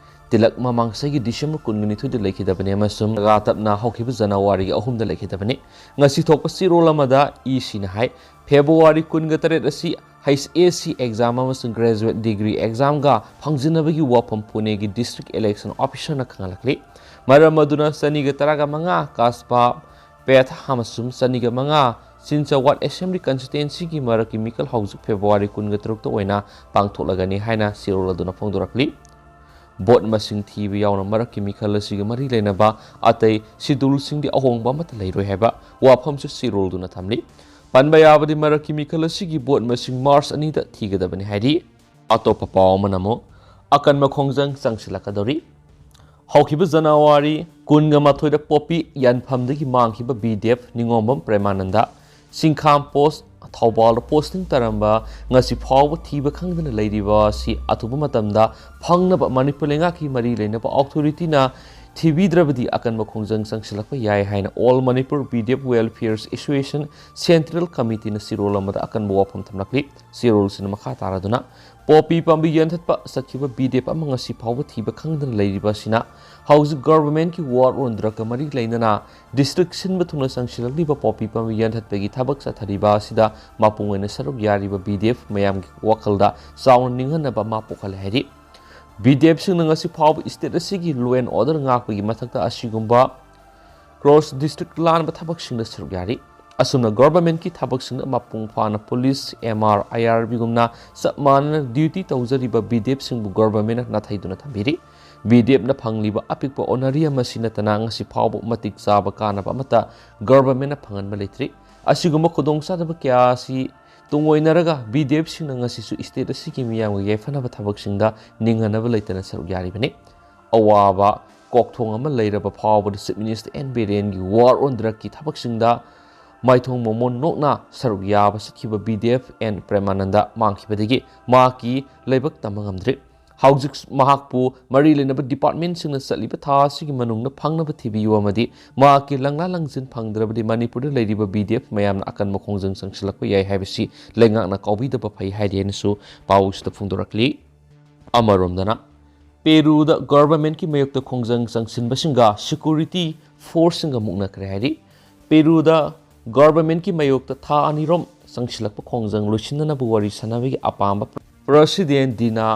ꯇꯤꯂꯛ ꯃꯃꯥꯡ ꯆꯍꯤꯒꯤ ꯗꯤꯁꯦꯝꯕꯔ ꯀꯨꯟꯒ ꯅꯤꯊꯣꯏꯗ ꯂꯩꯈꯤꯗꯕꯅꯤ ꯑꯃꯁꯨꯡ ꯂꯒꯥꯇꯞꯅ ꯍꯧꯈꯤꯕ ꯖꯅꯋꯥꯔꯤꯒꯤ ꯑꯍꯨꯝꯗ ꯂꯩꯈꯤꯗꯕꯅꯤ꯫ ꯉꯁꯤ ꯊꯣꯛꯄ ꯆꯦꯔꯣꯜ ꯑꯃꯗ ꯏ ꯁꯤꯅ ꯍꯥꯏ, ꯐꯦꯕ꯭ꯔꯨꯋꯥꯔꯤ ꯀꯨꯟꯒ ꯇꯔꯦꯠ ꯑꯁꯤ ꯍꯩꯆ ꯑꯦꯁ ꯁꯤ ꯑꯦꯛꯖꯥꯝ ꯑꯃꯁꯨꯡ ꯒ꯭ꯔꯦꯖꯨꯋꯦꯠ ꯗꯤꯒ꯭ꯔꯤ ꯑꯦꯛꯖꯥꯝꯒ ꯐꯪꯖꯤꯟꯅꯕꯒꯤ ꯋꯥꯐꯝ ꯄꯨꯅꯦꯒꯤ ꯗꯤꯁꯇ꯭ꯔꯤꯛ ꯏꯂꯦꯛꯁꯟ ꯑꯣꯐꯤꯁꯔꯅ ꯈꯪꯍꯜꯂꯛꯂꯤ꯫ ꯃꯔꯝ ꯑꯗꯨꯅ ꯆꯅꯤꯒ ꯇꯔꯥꯒ ꯃꯉꯥ ꯀꯥꯁꯕꯥ ꯄꯦꯊ ꯑꯃꯁꯨꯡ ꯆꯅꯤꯒ ꯃꯉꯥ ꯆꯤꯟꯆꯥꯋꯥꯠ ꯑꯦꯁꯦꯝꯕ꯭ꯂꯤ ꯀꯟꯁꯇꯤꯇ꯭ꯋꯦꯟꯁꯤꯒꯤ ꯃꯔꯛꯀꯤ ꯃꯤꯈꯜ ꯍꯧꯖꯤꯛ ꯐꯦꯕ꯭ꯔꯨꯋꯥꯔꯤ ꯀꯨꯟꯒ ꯇꯔꯨꯛꯇ ꯑꯣꯏꯅ ꯄꯥꯡꯊꯣꯛꯂꯒꯅꯤ ꯍꯥꯏꯅ ꯆꯦꯔꯣꯜ ꯑꯗꯨꯅ ꯐꯣꯡꯗꯣꯔꯛꯂꯤ꯫ ꯚꯣꯠ ꯃꯁꯤꯡ ꯊꯤꯕ ꯌꯥꯎꯅ ꯃꯔꯛꯀꯤ ꯃꯤꯈꯜ ꯑꯁꯤꯒ ꯃꯔꯤ ꯂꯩꯅꯕ ꯑꯇꯩ ꯁꯤꯗꯨꯜꯁꯤꯡꯗꯤ ꯑꯍꯣꯡꯕ ꯑꯃꯠꯇ ꯂꯩꯔꯣꯏ ꯍꯥꯏꯕ ꯋꯥꯐꯝꯁꯨ ꯆꯦꯔꯣꯜꯗꯨꯅ ꯊꯝꯂꯤ꯫ ꯄꯟꯕ ꯌꯥꯕꯗꯤ ꯃꯔꯛꯀꯤ ꯃꯤꯈꯜ ꯑꯁꯤꯒꯤ ꯚꯣꯠ ꯃꯁꯤꯡ ꯃꯥꯔꯆ ꯑꯅꯤꯗ ꯊꯤꯒꯗꯕꯅꯤ ꯍꯥꯏꯔꯤ꯫ ꯑꯇꯣꯞꯄ ꯄꯥꯎ ꯑꯃꯅ ꯑꯃꯨꯛ ꯑꯀꯟꯕ ꯈꯣꯡꯖꯪ ꯆꯪꯁꯤꯜꯂꯛꯀꯗꯧꯔꯤ꯫ ꯍꯧꯈꯤꯕ ꯖꯅꯋꯥꯔꯤ ꯀꯨꯟꯒ ꯃꯥꯊꯣꯏꯗ ꯄꯣꯄꯤ ꯌꯥꯟꯐꯝꯗꯒꯤ ꯃꯥꯡꯈꯤꯕ ꯕꯤ ꯗꯤ ꯑꯦꯐ ꯅꯤꯉꯣꯝꯕꯝ ꯄ꯭ꯔꯦꯃꯥꯅꯟꯗ ꯁꯤꯡꯈꯥꯝ ꯄꯣꯁ ꯊꯧꯕꯥꯜꯗ ꯄꯣꯁꯇꯤꯡ ꯇꯥꯔꯝꯕ ꯉꯁꯤ ꯐꯥꯎꯕ ꯊꯤꯕ ꯈꯪꯗꯅ ꯂꯩꯔꯤꯕ ꯑꯁꯤ ꯑꯊꯨꯕ ꯃꯇꯝꯗ ꯐꯪꯅꯕ ꯃꯅꯤꯄꯨꯔ ꯂꯩꯉꯥꯛꯀꯤ ꯃꯔꯤ ꯂꯩꯅꯕ ꯑꯣꯊꯣꯔꯤꯇꯤꯅ ꯊꯤꯕꯤꯗ꯭ꯔꯕꯗꯤ ꯑꯀꯟꯕ ꯈꯣꯡꯖꯪ ꯆꯪꯁꯤꯜꯂꯛꯄ ꯌꯥꯏ ꯍꯥꯏꯅ all Manipur B D F welfare association central ꯀꯃꯤꯇꯤꯅ ꯆꯦꯔꯣꯜ ꯑꯃꯗ ꯑꯀꯟꯕ ꯋꯥꯐꯝ ꯊꯝꯂꯛꯂꯤ꯫ ꯆꯦꯔꯣꯜꯁꯤꯅ ꯃꯈꯥ ꯇꯥꯔꯗꯨꯅ ꯄꯣꯄꯤ ꯄꯥꯝꯕꯤ ꯌꯥꯟꯊꯠꯄ ꯆꯠꯈꯤꯕ ꯕꯤ ꯗꯤ ꯑꯦꯐ ꯑꯃ ꯉꯁꯤ ꯐꯥꯎꯕ ꯊꯤꯕ ꯈꯪꯗꯅ ꯂꯩꯔꯤꯕ ꯑꯁꯤꯅ ꯍꯧꯖꯤꯛ ꯒꯚꯔꯟꯃꯦꯟꯠꯀꯤ ꯋꯥꯔ ꯑꯣꯟ ꯗ꯭ꯔꯒꯀ ꯃꯔꯤ ꯂꯩꯅꯅ ꯗꯤꯁꯇ꯭ꯔꯤꯛ ꯁꯤꯟꯕ ꯊꯨꯡꯅ ꯆꯪꯁꯤꯜꯂꯛꯂꯤꯕ ꯄꯣꯄꯤ ꯄꯥꯝꯕꯤ ꯌꯥꯟꯊꯠꯄꯒꯤ ꯊꯕꯛ ꯆꯠꯊꯔꯤꯕ ꯑꯁꯤꯗ ꯃꯄꯨꯡ ꯑꯣꯏꯅ ꯁꯔꯨꯛ ꯌꯥꯔꯤꯕ ꯕꯤ ꯗꯤ ꯑꯦꯐ ꯃꯌꯥꯝꯒꯤ ꯋꯥꯈꯜꯗ ꯆꯥꯎꯅ ꯅꯤꯡꯍꯟꯅꯕ ꯑꯃ ꯄꯣꯛꯍꯜꯂꯦ ꯍꯥꯏꯔꯤ꯫ ꯕꯤ ꯗꯤ ꯑꯦꯐꯁꯤꯡꯅ ꯉꯁꯤ ꯐꯥꯎꯕ ꯁ꯭ꯇꯦꯠ ꯑꯁꯤꯒꯤ ꯂꯣ ꯑꯦꯟ ꯑꯣꯔꯗꯔ ꯉꯥꯛꯄꯒꯤ ꯃꯊꯛꯇ ꯑꯁꯤꯒꯨꯝꯕ ꯀ꯭ꯔꯣꯁ ꯗꯤꯁꯇ꯭ꯔꯤꯛ ꯂꯥꯟꯕ ꯊꯕꯛꯁꯤꯡꯗ ꯁꯔꯨꯛ ꯌꯥꯔꯤ꯫ ꯑꯁꯨꯝꯅ ꯒꯚꯔꯟꯃꯦꯟꯠꯀꯤ ꯊꯕꯛꯁꯤꯡꯗ ꯃꯄꯨꯡ ꯐꯥꯅ ꯄꯨꯂꯤꯁ, ꯑꯦꯝ ꯑꯥꯔ, ꯑꯥꯏ ꯑꯥꯔ ꯕꯤꯒꯨꯝꯅ ꯆꯞ ꯃꯥꯟꯅꯅ ꯗ꯭ꯌꯨꯇꯤ ꯇꯧꯖꯔꯤꯕ ꯕꯤ ꯗꯤ ꯑꯦꯐꯁꯤꯡꯕꯨ ꯒꯚꯔꯟꯃꯦꯟꯠꯅ ꯅꯥꯊꯩꯗꯨꯅ ꯊꯝꯕꯤꯔꯤ꯫ ꯕꯤ ꯗꯤ ꯑꯦꯐꯅ ꯐꯪꯂꯤꯕ ꯑꯄꯤꯛꯄ ꯑꯣꯅꯔꯤ ꯑꯃꯁꯤ ꯅꯠꯇꯅ ꯉꯁꯤ ꯐꯥꯎꯕ ꯃꯇꯤꯛ ꯆꯥꯕ ꯀꯥꯟꯅꯕ ꯑꯃꯠꯇ ꯒꯚꯔꯟꯃꯦꯟꯠꯅ ꯐꯪꯍꯟꯕ ꯂꯩꯇ꯭ꯔꯤ꯫ ꯑꯁꯤꯒꯨꯝꯕ ꯈꯨꯗꯣꯡꯆꯥꯗꯕ ꯀꯌꯥ ꯑꯁꯤ ꯇꯨꯡꯑꯣꯏꯅꯔꯒ ꯕꯤ ꯗꯤ ꯑꯦꯐꯁꯤꯡꯅ ꯉꯁꯤꯁꯨ ꯁ꯭ꯇꯦꯠ ꯑꯁꯤꯒꯤ ꯃꯤꯌꯥꯝꯒꯤ ꯌꯥꯏꯐꯅꯕ ꯊꯕꯛꯁꯤꯡꯗ ꯅꯤꯡꯍꯟꯅꯕ ꯂꯩꯇꯅ ꯁꯔꯨꯛ ꯌꯥꯔꯤꯕꯅꯤ꯫ ꯑꯋꯥꯕ ꯀꯣꯛꯊꯣꯡ ꯑꯃ ꯂꯩꯔꯕ ꯐꯥꯎꯕꯗ ꯆꯤꯐ ꯃꯤꯅꯤꯁꯇꯔ ꯑꯦꯟ ꯕꯤꯔꯦꯟꯒꯤ ꯋꯥꯔ ꯑꯣꯟ ꯗ꯭ꯔꯒꯀꯤ ꯊꯕꯛꯁꯤꯡꯗ ꯃꯥꯏꯊꯣꯡ ꯃꯃꯣꯟ ꯅꯣꯛꯅ ꯁꯔꯨꯛ ꯌꯥꯕ ꯆꯠꯈꯤꯕ ꯕꯤ ꯗꯤ ꯑꯦꯐ ꯑꯦꯟ ꯄ꯭ꯔꯦꯃꯥꯅꯟꯗ ꯃꯥꯡꯈꯤꯕꯗꯒꯤ ꯃꯍꯥꯛꯀꯤ ꯂꯥꯏꯕꯛ ꯇꯝꯕ ꯉꯝꯗ꯭ꯔꯤ꯫ ꯍꯧꯖꯤꯛ ꯃꯍꯥꯛꯄꯨ ꯃꯔꯤ ꯂꯩꯅꯕ ꯗꯤꯄꯥꯔꯠꯃꯦꯟꯁꯤꯡꯅ ꯆꯠꯂꯤꯕ ꯊꯥ ꯑꯁꯤꯒꯤ ꯃꯅꯨꯡꯗ ꯐꯪꯅꯕ ꯊꯤꯕꯤꯌꯨ ꯑꯃꯗꯤ ꯃꯍꯥꯛꯀꯤ ꯂꯪꯂꯥ ꯂꯪꯖꯤꯟ ꯐꯪꯗ꯭ꯔꯕꯗꯤ ꯃꯅꯤꯄꯨꯔꯗ ꯂꯩꯔꯤꯕ ꯕꯤ ꯗꯤ ꯑꯦꯐ ꯃꯌꯥꯝꯅ ꯑꯀꯟꯕ ꯈꯣꯡꯖꯪ ꯆꯪꯁꯤꯜꯂꯛꯄ ꯌꯥꯏ ꯍꯥꯏꯕꯁꯤ ꯂꯩꯉꯥꯛꯅ ꯀꯥꯎꯕꯤꯗꯕ ꯐꯩ ꯍꯥꯏꯔꯤ ꯍꯥꯏꯅꯁꯨ ꯄꯥꯎꯁꯤꯗ ꯐꯣꯡꯗꯣꯔꯛꯂꯤ꯫ ꯑꯃꯔꯣꯝꯗꯅ ꯄꯦꯔꯨꯗ ꯒꯚꯔꯟꯃꯦꯟꯠꯀꯤ ꯃꯥꯌꯣꯛꯇ ꯈꯣꯡꯖꯪ ꯆꯪꯁꯤꯟꯕꯁꯤꯡꯒ ꯁꯦꯀ꯭ꯌꯨꯔꯤꯇꯤ ꯐꯣꯔꯁꯁꯤꯡꯒ ꯃꯨꯛꯅꯈ꯭ꯔꯦ ꯍꯥꯏꯔꯤ꯫ ꯄꯦꯔꯨꯗ ꯒꯚꯔꯟꯃꯦꯟꯠꯀꯤ ꯃꯥꯌꯣꯛꯇ ꯊꯥ ꯑꯅꯤꯔꯣꯝ ꯆꯪꯁꯤꯜꯂꯛꯄ ꯈꯣꯡꯖꯪ ꯂꯣꯏꯁꯤꯟꯅꯅꯕ ꯋꯥꯔꯤ ꯁꯥꯟꯅꯕꯒꯤ ꯑꯄꯥꯝꯕ ꯄ꯭ꯔꯁꯤꯗꯦꯟꯠ ꯗꯤꯅꯥ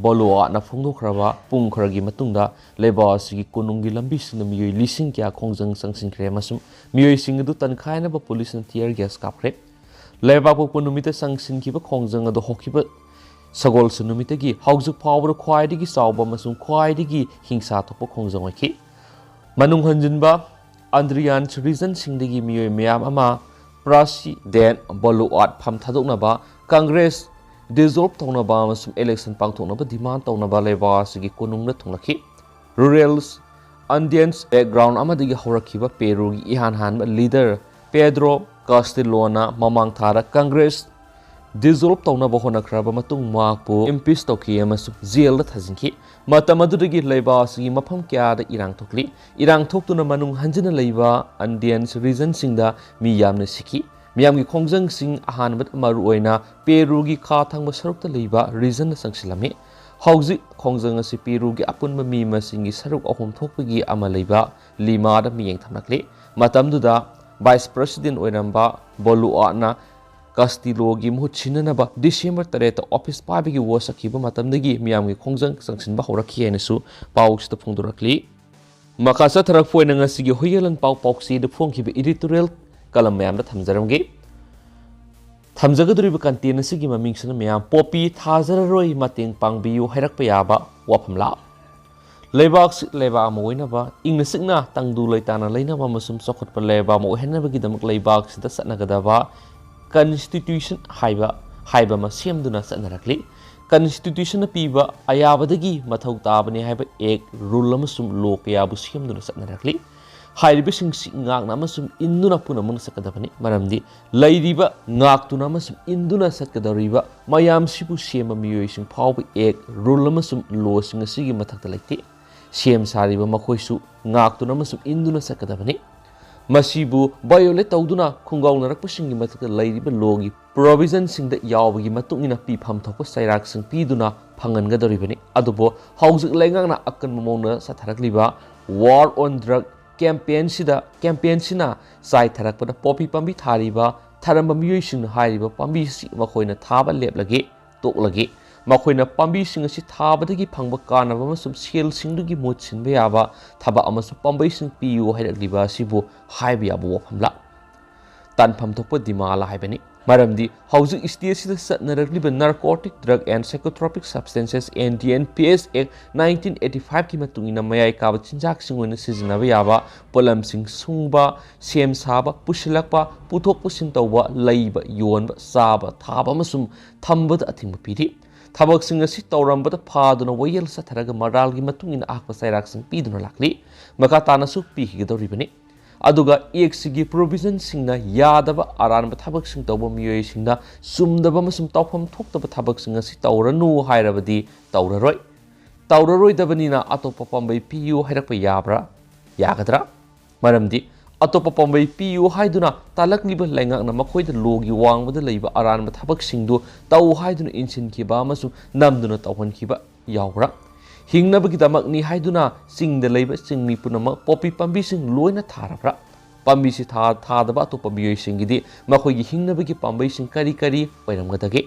ꯕꯣꯂꯣꯋꯥꯅ ꯐꯣꯡꯗꯣꯛꯈ꯭ꯔꯕ ꯄꯨꯡ ꯈꯔꯒꯤ ꯃꯇꯨꯡꯗ ꯂꯩꯕꯥꯛ ꯑꯁꯤꯒꯤ ꯀꯣꯅꯨꯡꯒꯤ ꯂꯝꯕꯤꯁꯤꯡꯗ ꯃꯤꯑꯣꯏ ꯂꯤꯁꯤꯡ ꯀꯌꯥ ꯈꯣꯡꯖꯪ ꯆꯪꯁꯤꯟꯈ꯭ꯔꯦ ꯑꯃꯁꯨꯡ ꯃꯤꯑꯣꯏꯁꯤꯡ ꯑꯗꯨ ꯇꯟꯈꯥꯏꯅꯕ ꯄꯨꯂꯤꯁꯅ tear gas ꯀꯥꯞꯈ꯭ꯔꯦ꯫ ꯂꯩꯕꯥꯛꯄꯣꯛꯄ ꯅꯨꯃꯤꯠꯇ ꯆꯪꯁꯤꯟꯈꯤꯕ ꯈꯣꯡꯖꯪ ꯑꯗꯨ ꯍꯧꯈꯤꯕ ꯁꯒꯣꯜꯁꯦꯟ ꯅꯨꯃꯤꯠꯇꯒꯤ ꯍꯧꯖꯤꯛ ꯐꯥꯎꯕꯗ ꯈ꯭ꯋꯥꯏꯗꯒꯤ ꯆꯥꯎꯕ ꯑꯃꯁꯨꯡ ꯈ꯭ꯋꯥꯏꯗꯒꯤ ꯍꯤꯡꯁꯥ ꯊꯣꯛꯄ ꯈꯣꯡꯖꯪ ꯑꯣꯏꯈꯤ꯫ ꯃꯅꯨꯡ ꯍꯟꯖꯤꯟꯕ ꯑꯟꯗ꯭ꯔꯤꯌꯥꯟ ꯔꯤꯖꯟꯁꯤꯡꯗꯒꯤ ꯃꯤꯑꯣꯏ ꯃꯌꯥꯝ ꯑꯃ ꯄ꯭ꯔꯁꯤꯗꯦꯟꯠ ꯕꯣꯂꯨꯑꯥꯠ ꯐꯝ ꯊꯥꯗꯣꯛꯅꯕ, ꯀꯪꯒ꯭ꯔꯦꯁ dissolve ꯇꯧꯅꯕ ꯑꯃꯁꯨꯡ election ꯄꯥꯡꯊꯣꯛꯅꯕ demand ꯇꯧꯅꯕ ꯂꯩꯕꯥꯛ ꯑꯁꯤꯒꯤ ꯀꯣꯅꯨꯡꯗ ꯊꯨꯡꯂꯛꯈꯤ꯫ Rural Andean background ꯑꯃꯗꯒꯤ ꯍꯧꯔꯛꯈꯤꯕ ꯄꯦꯔꯨꯒꯤ ꯏꯍꯥꯟ ꯍꯥꯟꯕ leader ꯄꯦꯗ꯭ꯔꯣ ꯀꯥꯁꯇꯤꯂꯣꯅ ꯃꯃꯥꯡ ꯊꯥꯗ ꯀꯪꯒ꯭ꯔꯦꯁ dissolve ꯇꯧꯅꯕ ꯍꯣꯠꯅꯈ꯭ꯔꯕ ꯃꯇꯨꯡ ꯃꯍꯥꯛꯄꯨ impeach ꯇꯧꯈꯤ ꯑꯃꯁꯨꯡ ꯖꯦꯜꯗ ꯊꯥꯖꯤꯟꯈꯤ꯫ ꯃꯇꯝ ꯑꯗꯨꯗꯒꯤ ꯂꯩꯕꯥꯛ ꯑꯁꯤꯒꯤ ꯃꯐꯝ ꯀꯌꯥꯗ ꯏꯔꯥꯡ ꯊꯣꯛꯂꯤ꯫ ꯏꯔꯥꯡ ꯊꯣꯛꯇꯨꯅ ꯃꯅꯨꯡ ꯍꯟꯖꯤꯟꯅ ꯂꯩꯕ Andean ꯔꯤꯖꯟꯁꯤꯡꯗ ꯃꯤ ꯌꯥꯝꯅ ꯁꯤꯈꯤ꯫ ꯃꯤꯌꯥꯝꯒꯤ ꯈꯣꯡꯖꯪꯁꯤꯡ ꯑꯍꯥꯟꯕꯗ ꯃꯔꯨꯑꯣꯏꯅ ꯄꯦꯔꯨꯒꯤ ꯈꯥ ꯊꯪꯕ ꯁꯔꯨꯛꯇ ꯂꯩꯕ ꯔꯤꯖꯟꯗ ꯆꯪꯁꯤꯜꯂꯝꯃꯤ꯫ ꯍꯧꯖꯤꯛ ꯈꯣꯡꯖꯪ ꯑꯁꯤ ꯄꯦꯔꯨꯒꯤ ꯑꯄꯨꯟꯕ ꯃꯤ ꯃꯁꯤꯡꯒꯤ ꯁꯔꯨꯛ ꯑꯍꯨꯝ ꯊꯣꯛꯄꯒꯤ ꯑꯃ ꯂꯩꯕ ꯂꯤꯃꯥꯗ ꯃꯤꯠꯌꯦꯡ ꯊꯝꯂꯛꯂꯤ꯫ ꯃꯇꯝꯗꯨꯗ vice president ꯑꯣꯏꯔꯝꯕ ꯕꯣꯂꯨꯑꯥꯠꯅ ꯀꯥꯁꯇꯤꯂꯣꯒꯤ ꯃꯍꯨꯠ ꯁꯤꯟꯅꯅꯕ ꯗꯤꯁꯦꯝꯕꯔ ꯇꯔꯦꯠꯇ ꯑꯣꯐꯤꯁ ꯄꯥꯏꯕꯒꯤ ꯋꯥꯁꯛꯈꯤꯕ ꯃꯇꯝꯗꯒꯤ ꯃꯤꯌꯥꯝꯒꯤ ꯈꯣꯡꯖꯪ ꯆꯪꯁꯤꯟꯕ ꯍꯧꯔꯛꯈꯤ ꯍꯥꯏꯅꯁꯨ ꯄꯥꯎꯁꯤꯗ ꯐꯣꯡꯗꯣꯔꯛꯂꯤ꯫ ꯃꯈꯥ ꯆꯠꯊꯔꯛꯄ ꯑꯣꯏꯅ ꯉꯁꯤꯒꯤ ꯍꯨꯏꯌꯦꯂꯟ ꯄꯥꯎ ꯄꯥꯎꯆꯦꯗ ꯐꯣꯡꯈꯤꯕ editorial column ꯃꯌꯥꯝꯗ ꯊꯝꯖꯔꯝꯒꯦ꯫ ꯊꯝꯖꯒꯗꯧꯔꯤꯕ content ꯑꯁꯤꯒꯤ ꯃꯃꯤꯡꯁꯤꯅ ꯃꯌꯥꯝ ꯄꯣꯄꯤ ꯊꯥꯖꯔꯔꯣꯏ ꯃꯇꯦꯡ ꯄꯥꯡꯕꯤꯌꯨ ꯍꯥꯏꯔꯛꯄ ꯌꯥꯕ ꯋꯥꯐꯝꯂꯥ? ꯂꯩꯕꯥꯛꯁꯤ ꯂꯩꯕꯥꯛ ꯑꯃ ꯑꯣꯏꯅꯕ, ꯏꯪꯅ ꯆꯤꯛꯅ ꯇꯪꯗꯨ ꯂꯩꯇꯥꯅ ꯂꯩꯅꯕ ꯑꯃꯁꯨꯡ ꯆꯥꯎꯈꯠꯄ ꯂꯩꯕꯥꯛ ꯑꯃ ꯑꯣꯏꯍꯟꯅꯕꯒꯤꯗꯃꯛ ꯂꯩꯕꯥꯛꯁꯤꯗ ꯆꯠꯅꯒꯗꯕ constitution ꯍꯥꯏꯕ, ꯍꯥꯏꯕ ꯑꯃ ꯁꯦꯝꯗꯨꯅ ꯆꯠꯅꯔꯛꯂꯤ꯫ Constitutionꯅ ꯄꯤꯕ ꯑꯌꯥꯕꯗꯒꯤ ꯃꯊꯧ ꯇꯥꯕꯅꯤ ꯍꯥꯏꯕ act, rule ꯑꯃꯁꯨꯡ law ꯀꯌꯥꯕꯨ ꯁꯦꯝꯗꯨꯅ ꯆꯠꯅꯔꯛꯂꯤ꯫ ꯍꯥꯏꯔꯤꯕꯁꯤꯡꯁꯤ ꯉꯥꯛꯅ ꯑꯃꯁꯨꯡ ꯏꯟꯗꯨꯅ ꯄꯨꯝꯅꯃꯛꯅ ꯆꯠꯀꯗꯕꯅꯤ꯫ ꯃꯔꯝꯗꯤ ꯂꯩꯔꯤꯕ, ꯉꯥꯛꯇꯨꯅ ꯑꯃꯁꯨꯡ ꯏꯟꯗꯨꯅ ꯆꯠꯀꯗꯧꯔꯤꯕ ꯃꯌꯥꯝꯁꯤꯕꯨ ꯁꯦꯝꯕ ꯃꯤꯑꯣꯏꯁꯤꯡ ꯐꯥꯎꯕ act, rule ꯑꯃꯁꯨꯡ lawꯁꯤꯡ ꯑꯁꯤꯒꯤ ꯃꯊꯛꯇ ꯂꯩꯇꯦ꯫ ꯁꯦꯝ ꯁꯥꯔꯤꯕ ꯃꯈꯣꯏꯁꯨ ꯉꯥꯛꯇꯨꯅ ꯑꯃꯁꯨꯡ ꯏꯟꯗꯨꯅ ꯆꯠꯀꯗꯕꯅꯤ꯫ ꯃꯁꯤꯕꯨ violate ꯇꯧꯗꯨꯅ ꯈꯨꯡꯒꯥꯎꯅꯔꯛꯄꯁꯤꯡꯒꯤ ꯃꯊꯛꯇ ꯂꯩꯔꯤꯕ lawꯒꯤ provisionꯁꯤꯡꯗ ꯌꯥꯎꯕꯒꯤ ꯃꯇꯨꯡ ꯏꯟꯅ ꯄꯤꯐꯝ ꯊꯣꯛꯄ ꯆꯩꯔꯥꯛꯁꯤꯡ ꯄꯤꯗꯨꯅ ꯐꯪꯍꯟꯒꯗꯧꯔꯤꯕꯅꯤ꯫ ꯑꯗꯨꯕꯨ ꯍꯧꯖꯤꯛ ꯂꯩꯉꯥꯛꯅ ꯑꯀꯟꯕ ꯃꯑꯣꯡꯗ ꯆꯠꯊꯔꯛꯂꯤꯕ war on drug campaignꯁꯤꯗ, campaignꯁꯤꯅ ꯆꯥꯏꯊꯔꯛꯄꯗ ꯄꯣꯄꯤ ꯄꯥꯝꯕꯤ ꯊꯥꯔꯤꯕ, ꯊꯥꯔꯝꯕ ꯃꯤꯑꯣꯏꯁꯤꯡꯅ ꯍꯥꯏꯔꯤꯕ ꯄꯥꯝꯕꯤ ꯑꯁꯤ ꯃꯈꯣꯏꯅ ꯊꯥꯕ ꯂꯦꯞꯂꯒꯦ, ꯇꯣꯛꯂꯒꯦ, ꯃꯈꯣꯏꯅ ꯄꯥꯝꯕꯤꯁꯤꯡ ꯑꯁꯤ ꯊꯥꯕꯗꯒꯤ ꯐꯪꯕ ꯀꯥꯟꯅꯕ ꯑꯃꯁꯨꯡ ꯁꯦꯜꯁꯤꯡꯗꯨꯒꯤ ꯃꯍꯨꯠ ꯁꯤꯟꯕ ꯌꯥꯕ ꯊꯕꯛ ꯑꯃꯁꯨꯡ ꯄꯥꯝꯕꯩꯁꯤꯡ ꯄꯤꯌꯨ ꯍꯥꯏꯔꯛꯂꯤꯕ ꯑꯁꯤꯕꯨ ꯍꯥꯏꯕ ꯌꯥꯕ ꯋꯥꯐꯝꯂ? ꯇꯥꯟꯐꯝ ꯊꯣꯛꯄ demand ꯍꯥꯏꯕꯅꯤ꯫ ꯃꯔꯝꯗꯤ ꯍꯧꯖꯤꯛ stateꯁꯤꯗ ꯆꯠꯅꯔꯛꯂꯤꯕ Narcotic Drug and Psychotropic Substances and D N P S Act nineteen eighty fiveꯀꯤ ꯃꯇꯨꯡ ꯏꯟꯅ ꯃꯌꯥꯏ ꯀꯥꯕ ꯆꯤꯟꯖꯥꯛꯁꯤꯡ ꯑꯣꯏꯅ ꯁꯤꯖꯤꯟꯅꯕ ꯌꯥꯕ ꯄꯣꯠꯂꯝꯁꯤꯡ ꯁꯨꯡꯕ, ꯁꯦꯝ ꯁꯥꯕ, ꯄꯨꯁꯤꯜꯂꯛꯄ, ꯄꯨꯊꯣꯛ ꯄꯨꯁꯤꯟ ꯇꯧꯕ, ꯂꯩꯕ, ꯌꯣꯟꯕ, ꯆꯥꯕ, ꯊꯥꯕ ꯑꯃꯁꯨꯡ ꯊꯝꯕꯗ ꯑꯊꯤꯡꯕ ꯄꯤꯔꯤ꯫ ꯊꯕꯛꯁꯤꯡ ꯑꯁꯤ ꯇꯧꯔꯝꯕꯗ ꯐꯥꯗꯨꯅ ꯋꯥꯌꯦꯜ ꯆꯠꯊꯔꯒ ꯃꯔꯥꯜꯒꯤ ꯃꯇꯨꯡ ꯏꯟꯅ ꯑꯍꯥꯛꯄ ꯆꯩꯔꯥꯛꯁꯤꯡ ꯄꯤꯗꯨꯅ ꯂꯥꯛꯂꯤ꯫ ꯃꯈꯥ ꯇꯥꯅꯁꯨ ꯄꯤꯈꯤꯒꯗꯧꯔꯤꯕꯅꯤ꯫ ꯑꯗꯨꯒ actꯁꯤꯒꯤ provisionꯁꯤꯡꯅ ꯌꯥꯗꯕ ꯑꯔꯥꯟꯕ ꯊꯕꯛꯁꯤꯡ ꯇꯧꯕ ꯃꯤꯑꯣꯏꯁꯤꯡꯅ ꯆꯨꯝꯗꯕ ꯑꯃꯁꯨꯡ ꯇꯧꯐꯝ ꯊꯣꯛꯇꯕ ꯊꯕꯛꯁꯤꯡ ꯑꯁꯤ ꯇꯧꯔꯅꯨ ꯍꯥꯏꯔꯕꯗꯤ ꯇꯧꯔꯔꯣꯏ꯫ ꯇꯧꯔꯔꯣꯏꯗꯕꯅꯤꯅ ꯑꯇꯣꯞꯄ ꯄꯥꯝꯕꯩ ꯄꯤꯌꯨ ꯍꯥꯏꯔꯛꯄ ꯌꯥꯕ꯭ꯔꯥ? ꯌꯥꯒꯗ꯭ꯔꯥ? ꯃꯔꯝꯗꯤ ꯑꯇꯣꯞꯄ ꯄꯥꯝꯕꯩ ꯄꯤꯌꯨ ꯍꯥꯏꯗꯨꯅ ꯇꯥꯂꯛꯂꯤꯕ ꯂꯩꯉꯥꯛꯅ ꯃꯈꯣꯏꯗ lawꯒꯤ ꯋꯥꯡꯃꯗ ꯂꯩꯕ ꯑꯔꯥꯟꯕ ꯊꯕꯛꯁꯤꯡꯗꯨ ꯇꯧ ꯍꯥꯏꯗꯨꯅ ꯏꯟꯁꯤꯟꯈꯤꯕ ꯑꯃꯁꯨꯡ ꯅꯝꯗꯨꯅ ꯇꯧꯍꯟꯈꯤꯕ ꯌꯥꯎꯕ꯭ꯔꯥ? ꯍꯤꯡꯅꯕꯒꯤꯗꯃꯛꯅꯤ ꯍꯥꯏꯗꯨꯅ ꯆꯤꯡꯗ ꯂꯩꯕ ꯆꯤꯡꯃꯤ ꯄꯨꯝꯅꯃꯛ ꯄꯣꯄꯤ ꯄꯥꯝꯕꯤꯁꯤꯡ ꯂꯣꯏꯅ ꯊꯥꯔꯕ꯭ꯔꯥ? ꯄꯥꯝꯕꯤꯁꯤ ꯊꯥ-, ꯊꯥꯗꯕ ꯑꯇꯣꯞꯄ ꯃꯤꯑꯣꯏꯁꯤꯡꯒꯤꯗꯤ ꯃꯈꯣꯏꯒꯤ ꯍꯤꯡꯅꯕꯒꯤ ꯄꯥꯝꯕꯩꯁꯤꯡ ꯀꯔꯤ ꯀꯔꯤ ꯑꯣꯏꯔꯝꯒꯗꯒꯦ?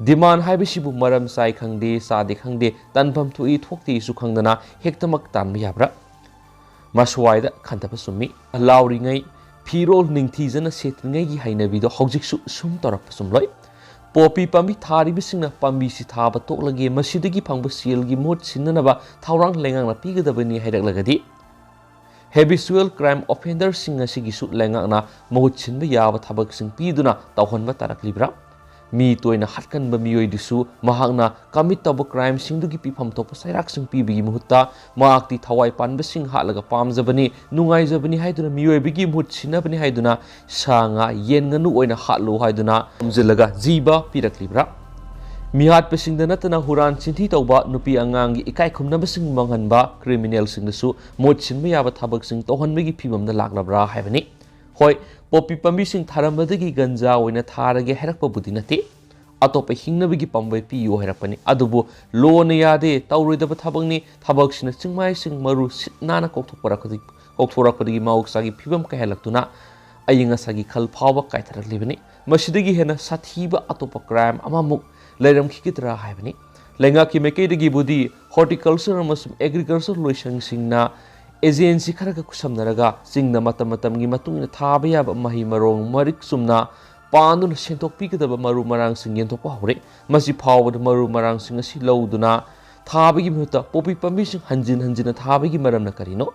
Demand ꯍꯥꯏꯕꯁꯤꯕꯨ ꯃꯔꯝ ꯆꯥꯏ ꯈꯪꯗꯦ, ꯆꯥꯗꯦ ꯈꯪꯗꯦ, ꯇꯥꯟꯐꯝ ꯊꯣꯛꯏ ꯊꯣꯛꯇꯦꯁꯨ ꯈꯪꯗꯅ ꯍꯦꯛꯇꯃꯛ ꯇꯥꯟꯕ ꯌꯥꯕ꯭ꯔꯥ? ꯃꯁ꯭ꯋꯥꯏꯗ ꯈꯟꯊꯕ ꯆꯨꯝꯃꯤ꯫ ꯂꯥꯎꯔꯤꯉꯩ, ꯐꯤꯔꯣꯜ ꯅꯤꯡꯊꯤꯖꯅ ꯁꯦꯠꯇ꯭ꯔꯤꯉꯩꯒꯤ ꯍꯩꯅꯕꯤꯗꯣ ꯍꯧꯖꯤꯛꯁꯨ ꯁꯨꯝ ꯇꯧꯔꯛꯄ ꯆꯨꯝꯂꯣꯏ꯫ ꯄꯣꯄꯤ ꯄꯥꯝꯕꯤ ꯊꯥꯔꯤꯕꯁꯤꯡꯅ ꯄꯥꯝꯕꯤꯁꯤ ꯊꯥꯕ ꯇꯣꯛꯂꯒꯦ, ꯃꯁꯤꯗꯒꯤ ꯐꯪꯕ ꯁꯦꯜꯒꯤ ꯃꯍꯨꯠ ꯁꯤꯟꯅꯅꯕ ꯊꯧꯔꯥꯡ ꯂꯩꯉꯥꯛꯅ ꯄꯤꯒꯗꯕꯅꯤ ꯍꯥꯏꯔꯛꯂꯒꯗꯤ, habitual crime offenderꯁꯤꯡ ꯑꯁꯤꯒꯤꯁꯨ ꯂꯩꯉꯥꯛꯅ ꯃꯍꯨꯠ ꯁꯤꯟꯕ ꯌꯥꯕ ꯊꯕꯛꯁꯤꯡ ꯄꯤꯗꯨꯅ ꯇꯧꯍꯟꯕ ꯇꯥꯔꯛꯂꯤꯕ꯭ꯔꯥ? ꯃꯤ ꯇꯣꯏꯅ ꯍꯥꯠꯀꯟꯕ ꯃꯤꯑꯣꯏꯗꯨꯁꯨ ꯃꯍꯥꯛꯅ ꯀꯃꯤꯠ ꯇꯧꯕ ꯀ꯭ꯔꯥꯏꯝꯁꯤꯡꯗꯨꯒꯤ ꯄꯤꯐꯝ ꯊꯣꯛꯄ ꯆꯩꯔꯥꯛꯁꯤꯡ ꯄꯤꯕꯒꯤ ꯃꯍꯨꯠꯇ ꯃꯍꯥꯛꯇꯤ ꯊꯋꯥꯏ ꯄꯥꯟꯕꯁꯤꯡ ꯍꯥꯠꯂꯒ ꯄꯥꯝꯖꯕꯅꯤ, ꯅꯨꯡꯉꯥꯏꯖꯕꯅꯤ ꯍꯥꯏꯗꯨꯅ, ꯃꯤꯑꯣꯏꯕꯒꯤ ꯃꯍꯨꯠ ꯁꯤꯟꯅꯕꯅꯤ ꯍꯥꯏꯗꯨꯅ ꯁꯥ ꯉꯥ, ꯌꯦꯟ ꯉꯥꯅꯨ ꯑꯣꯏꯅ ꯍꯥꯠꯂꯨ ꯍꯥꯏꯗꯨꯅ ꯈꯣꯝꯖꯤꯜꯂꯒ ꯖꯤꯕ ꯄꯤꯔꯛꯂꯤꯕ꯭ꯔꯥ? ꯃꯤꯍꯥꯠꯄꯁꯤꯡꯗ ꯅꯠꯇꯅ ꯍꯨꯔꯥꯟ ꯆꯤꯟꯊꯤ ꯇꯧꯕ, ꯅꯨꯄꯤ ꯑꯉꯥꯡꯒꯤ ꯏꯀꯥꯏ ꯈꯨꯝꯅꯕꯁꯤꯡ ꯃꯥꯡꯍꯟꯕ ꯀ꯭ꯔꯤꯃꯤꯅꯦꯜꯁꯤꯡꯗꯁꯨ ꯃꯍꯨꯠ ꯁꯤꯟꯕ ꯌꯥꯕ ꯊꯕꯛꯁꯤꯡ ꯇꯧꯍꯟꯕꯒꯤ ꯐꯤꯕꯝꯗ ꯂꯥꯛꯂꯕ꯭ꯔꯥ ꯍꯥꯏꯕꯅꯤ꯫ ꯍꯣꯏ, ꯄꯣꯄꯤ ꯄꯥꯝꯕꯤꯁꯤꯡ ꯊꯥꯔꯝꯕꯗꯒꯤ ꯒꯟꯖꯥ ꯑꯣꯏꯅ ꯊꯥꯔꯒꯦ ꯍꯥꯏꯔꯛꯄꯕꯨꯗꯤ ꯅꯠꯇꯦ꯫ ꯑꯇꯣꯞꯄ ꯍꯤꯡꯅꯕꯒꯤ ꯄꯥꯝꯕꯩ ꯄꯤꯌꯨ ꯍꯥꯏꯔꯛꯄꯅꯤ꯫ ꯑꯗꯨꯕꯨ ꯂꯣꯅ ꯌꯥꯗꯦ, ꯇꯧꯔꯣꯏꯗꯕ ꯊꯕꯛꯅꯤ꯫ ꯊꯕꯛꯁꯤꯅ ꯆꯤꯡꯃꯥꯏꯁꯤꯡ ꯃꯔꯨ ꯁꯤꯠ ꯅꯥꯟꯅ ꯀꯣꯛꯊꯣꯛꯄꯔꯛꯄꯗꯒꯤ, ꯀꯣꯛꯊꯣꯔꯛꯄꯗꯒꯤ ꯃꯍꯧꯁꯥꯒꯤ ꯐꯤꯕꯝ ꯀꯥꯏꯍꯜꯂꯛꯇꯨꯅ ꯑꯏꯪ ꯑꯁꯥꯒꯤ ꯈꯜ ꯐꯥꯎꯕ ꯀꯥꯏꯊꯔꯛꯂꯤꯕꯅꯤ꯫ ꯃꯁꯤꯗꯒꯤ ꯍꯦꯟꯅ ꯁꯥꯊꯤꯕ ꯑꯇꯣꯞꯄ ꯀ꯭ꯔꯥꯏꯝ ꯑꯃꯃꯨꯛ ꯂꯩꯔꯝꯈꯤꯒꯗ꯭ꯔꯥ ꯍꯥꯏꯕꯅꯤ꯫ ꯂꯩꯉꯥꯛꯀꯤ ꯃꯥꯏꯀꯩꯗꯒꯤꯕꯨꯗꯤ ꯍꯣꯔꯇꯤꯀꯜꯆꯔ ꯑꯃꯁꯨꯡ ꯑꯦꯒ꯭ꯔꯤꯀꯜꯆꯔ ꯂꯣꯏꯁꯪꯁꯤꯡꯅ ꯑꯦꯖꯦꯟꯁꯤ ꯈꯔꯒ ꯈꯨꯠꯁꯝꯅꯔꯒ ꯆꯤꯡꯗ ꯃꯇꯝ ꯃꯇꯝꯒꯤ ꯃꯇꯨꯡ ꯏꯟꯅ ꯊꯥꯕ ꯌꯥꯕ ꯃꯍꯩ ꯃꯔꯣꯡ ꯃꯔꯤꯛ ꯆꯨꯝꯅ ꯄꯥꯟꯗꯨꯅ ꯁꯦꯟꯊꯣꯛ ꯄꯤꯒꯗꯕ ꯃꯔꯨ ꯃꯔꯥꯡꯁꯤꯡ ꯌꯦꯟꯊꯣꯛꯄ ꯍꯧꯔꯦ꯫ ꯃꯁꯤ ꯐꯥꯎꯕꯗ ꯃꯔꯨ ꯃꯔꯥꯡꯁꯤꯡ ꯑꯁꯤ ꯂꯧꯗꯨꯅ ꯊꯥꯕꯒꯤ ꯃꯍꯨꯠꯇ ꯄꯣꯄꯤ ꯄꯥꯝꯕꯤꯁꯤꯡ ꯍꯟꯖꯤꯟ ꯍꯟꯖꯤꯟꯅ ꯊꯥꯕꯒꯤ ꯃꯔꯝꯅ ꯀꯔꯤꯅꯣ?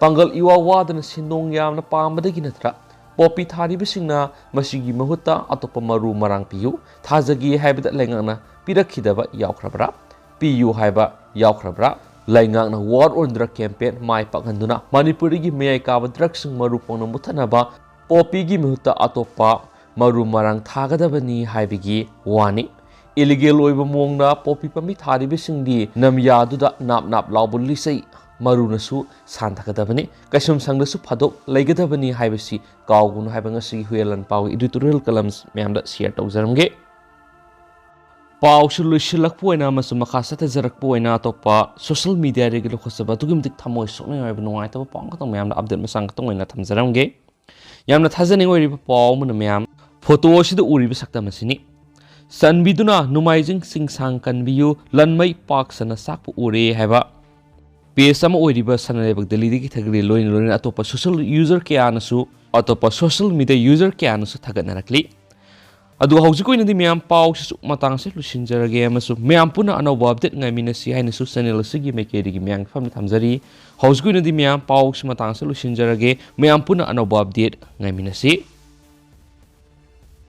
ꯄꯥꯡꯒꯜ ꯏꯋꯥ ꯋꯥꯗꯅ ꯁꯦꯟꯗꯣꯡ ꯌꯥꯝꯅ ꯄꯥꯝꯕꯗꯒꯤ ꯅꯠꯇ꯭ꯔꯥ? ꯄꯣꯄꯤ ꯊꯥꯔꯤꯕꯁꯤꯡꯅ ꯃꯁꯤꯒꯤ ꯃꯍꯨꯠꯇ ꯑꯇꯣꯞꯄ ꯃꯔꯨ ꯃꯔꯥꯡ ꯄꯤꯌꯨ, ꯊꯥꯖꯒꯦ ꯍꯥꯏꯕꯗ ꯂꯩꯉꯥꯛꯅ ꯄꯤꯔꯛꯈꯤꯗꯕ ꯌꯥꯎꯈ꯭ꯔꯕ꯭ꯔꯥ? ꯄꯤꯌꯨ ꯍꯥꯏꯕ ꯌꯥꯎꯈ꯭ꯔꯕ꯭ꯔꯥ? ꯂꯩꯉꯥꯛꯅ War on Drug campaign ꯃꯥꯏ ꯄꯥꯛꯍꯟꯗꯨꯅ ꯃꯅꯤꯄꯨꯔꯗꯒꯤ ꯃꯌꯥꯏ ꯀꯥꯕ ꯗ꯭ꯔꯒꯁꯤꯡ ꯃꯔꯨ ꯐꯪꯅ ꯃꯨꯠꯊꯠꯅꯕ ꯄꯣꯄꯤꯒꯤ ꯃꯍꯨꯠꯇ ꯑꯇꯣꯞꯄ ꯃꯔꯨ ꯃꯔꯥꯡ ꯊꯥꯒꯗꯕꯅꯤ ꯍꯥꯏꯕꯒꯤ ꯋꯥꯅꯤ꯫ ꯏꯂꯤꯒꯦꯜ ꯑꯣꯏꯕ ꯃꯑꯣꯡꯗ ꯄꯣꯄꯤ ꯄꯥꯝꯕꯤ ꯊꯥꯔꯤꯕꯁꯤꯡꯗꯤ ꯅꯝꯌꯥꯗꯨꯗ ꯅꯥꯞ ꯅꯥꯞ ꯂꯥꯎꯕ ꯂꯤꯆꯩ ꯃꯔꯨꯅꯁꯨ ꯁꯥꯟꯊꯒꯗꯕꯅꯤ꯫ ꯀꯩꯁꯨꯝꯁꯪꯗꯁꯨ ꯐꯥꯗꯣꯛ ꯂꯩꯒꯗꯕꯅꯤ ꯍꯥꯏꯕꯁꯤ ꯀꯥꯎꯒꯅꯨ ꯍꯥꯏꯕ ꯉꯁꯤꯒꯤ ꯍꯨꯏꯌꯦꯟ ꯂꯥꯟꯄꯥꯎꯒꯤ editorial columns ꯃꯌꯥꯝꯗ share ꯇꯧꯖꯔꯝꯒꯦ꯫ ꯄꯥꯎꯁꯨ ꯂꯣꯏꯁꯤꯜꯂꯛꯄ ꯑꯣꯏꯅ ꯑꯃꯁꯨꯡ ꯃꯈꯥ ꯆꯠꯊꯖꯔꯛꯄ ꯑꯣꯏꯅ ꯑꯇꯣꯞꯄ social mediaꯗꯒꯤ ꯂꯧꯈꯠꯆꯕ ꯑꯗꯨꯛꯀꯤ ꯃꯇꯤꯛ ꯊꯃꯣꯏ ꯁꯣꯛꯅꯤꯡꯉꯥꯏ ꯑꯣꯏꯕ ꯅꯨꯡꯉꯥꯏꯇꯕ ꯄꯥꯎ ꯑꯃꯈꯛꯇꯪ ꯃꯌꯥꯝꯗ update ꯃꯆꯥ ꯑꯃꯈꯛꯇꯪ ꯑꯣꯏꯅ ꯊꯝꯖꯔꯝꯒꯦ꯫ ꯌꯥꯝꯅ ꯊꯥꯖꯅꯤꯡꯉꯥꯏ ꯑꯣꯏꯔꯤꯕ ꯄꯥꯎ ꯑꯃꯅ ꯃꯌꯥꯝ, ꯐꯣꯇꯣ ꯑꯁꯤꯗ ꯎꯔꯤꯕ ꯁꯛꯇꯝ ꯑꯁꯤꯅꯤ꯫ ꯆꯥꯟꯕꯤꯗꯨꯅ ꯅꯣꯡꯃꯥꯏꯖꯤꯡ ꯆꯤꯡꯁꯥꯡ ꯀꯟꯕꯤꯌꯨ, ꯂꯟꯃꯩ ꯄꯥꯛ ꯁꯟꯅ ꯆꯥꯛꯄ ꯎꯔꯦ ꯍꯥꯏꯕ page ꯑꯃ ꯑꯣꯏꯔꯤꯕ ꯁꯅꯥ ꯂꯩꯕꯥꯛ ꯗꯦꯜꯂꯤꯗꯒꯤ ꯊꯥꯒꯠꯂꯤ꯫ ꯂꯣꯏꯅ ꯂꯣꯏꯅꯅ ꯑꯇꯣꯞꯄ social user ꯀꯌꯥꯅꯁꯨ, ꯑꯇꯣꯞꯄ social media user ꯀꯌꯥꯅꯁꯨ ꯊꯥꯒꯠꯅꯔꯛꯂꯤ꯫ ꯑꯗꯨꯒ ꯍꯧꯖꯤꯛ ꯑꯣꯏꯅꯗꯤ ꯃꯌꯥꯝ ꯄꯥꯎꯁꯤꯁꯨ ꯃꯇꯥꯡꯁꯦ ꯂꯣꯏꯁꯤꯟꯖꯔꯒꯦ ꯑꯃꯁꯨꯡ ꯃꯌꯥꯝ ꯄꯨꯟꯅ ꯑꯅꯧꯕ update ꯉꯥꯏꯃꯤꯟꯅꯁꯤ ꯍꯥꯏꯅꯁꯨ channel ꯑꯁꯤꯒꯤ ꯃꯥꯏꯀꯩꯗꯒꯤ ꯃꯌꯥꯝꯒꯤ ꯐꯝꯗ ꯊꯝꯖꯔꯤ꯫ ꯍꯧꯖꯤꯛ ꯑꯣꯏꯅꯗꯤ ꯃꯌꯥꯝ ꯄꯥꯎꯁꯤ ꯃꯇꯥꯡꯁꯦ ꯂꯣꯏꯁꯤꯟꯖꯔꯒꯦ꯫ ꯃꯌꯥꯝ ꯄꯨꯟꯅ ꯑꯅꯧꯕ update ꯉꯥꯏꯃꯤꯟꯅꯁꯤ꯫